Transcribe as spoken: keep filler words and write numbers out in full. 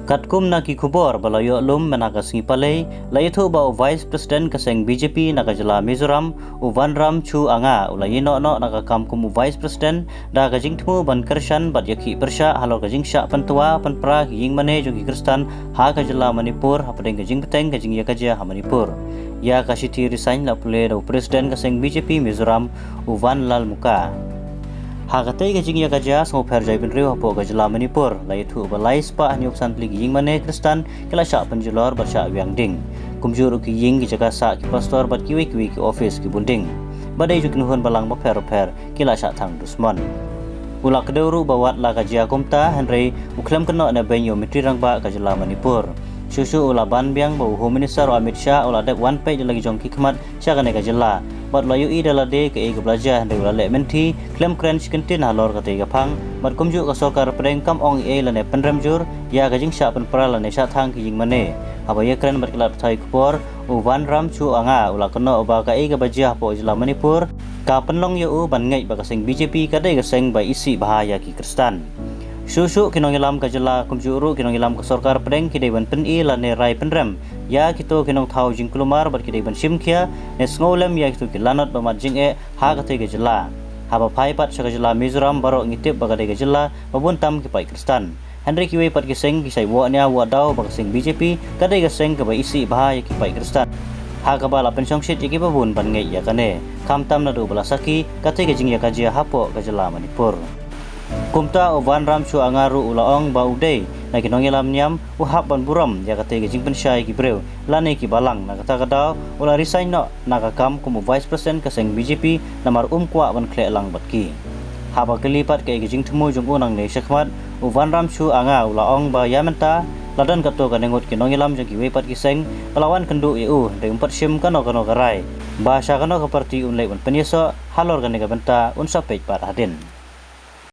Katkum na ki khubor ba la ïoh lum mynta ka sngi Palei, la ïathuh ba u Vice President ka seng B J P na ka jylla Mizoram, u Vanram Chu Anga, u la ïehnoh noh na ka kam kum u Vice President da ka jingthmu ban kyrshan bad ïakhih pyrshah halor ka jingshah pyntwa pynpra ki ïingmane jong ki Khristan ha ka jylla Manipur hapdeng ka jingbteng ka jingïakajia ha Manipur. Ïa ka shithi resign la pule da u President ka seng B J P Mizoram, u Vanlalmuka. Ha katei ka jingïakajia sngewpher jaibynriew hapoh ka jylla Manipur, la ïathuh ba lai spah hynñiew san tylli ki ïingmane Khristan ki la shah pynjulor bad shah wiang ding. Kumjuh ruh ki ïing, ki jaka sah ki pastor bad kiwei kiwei ki office, ki building ba dei jong ki nongkynhun balang bapher bapher ki la shah thang dusmon. U la kdew ruh ba wat la ka jia kumta, hynrei u khlem kynnoh ne beiñ ïa u Myntri Rangbah ka jylla Manipur. Shuh shuh u la ban biang ba u Home Minister u Amit Shah u la dep wan peit ïa la ki jong ki khmat sha kane ka jylla bad u la ïohi da lade kaei kaba la jia, hynrei u la leh mynthi khlem kren shi kyntien halor katei ka phang. Bad kumjuh ka sorkar pdeng kam ong ei ei lane pynrem jur ïa ka jingshah pynpra lane shah thang ki ïingmane. Haba ïakren bad ki lad pathai khubor, u Vanram Chu Anga u la kynnoh ba kaei kaba jia hapoh jylla Manipur ka pynlong ïa u ban ngeit ba ka seng B J P ka dei ka seng ba isih bha ïa ki Khristan. Shuh shuh ki nongïalam ka jylla kumjuh ruh ki nongïalam ka sorkar pdeng ki dei ban pyni lane rai pynrem ïa kito ki nongthaw jingkulmar bad ki dei ban shim khia ne sngewlem ïa kito ki lanot ba mad jingeh ha katei ka jylla. Haba phai pat sha ka jylla Mizoram, baroh ngi tip ba ka dei ka jylla ba bun tam ki paid Khristan. Hynrei kiwei pat ki seng ki shait woh nia woh daw ba ka seng B J P ka dei ka seng kaba isih bha ïa ki paid Khristan, ha kaba la pynshongshit ïa kiba bun ban ngeit ïa kane, khamtam naduh ba la sakhi katei ka jingïakajia hapoh ka jylla Manipur. Kumta u Vanram Chu Anga ruh u la ong ba u dei na ki nongïalam niam u hap ban burom ïa katei ka jingpynshai ki briew lane ki balang. Na kata ka daw u la resign noh na ka kam kum u Vice President ka seng B J P namar um kwah ban khleh lang bad ki. Haba kylli pat kaei ka jingthmu jong u nangne shakhmat, u Vanram Chu Anga u la ong ba ïa mynta la don katto katne ngut ki nongïalam jong kiwei pat ki seng ba la wan kynduh ïa u, hynrei um pat shim kano kano ka rai ba sha kano ka party un leit ban pynïasoh halor kane ka bynta, un sa peit pat hadien.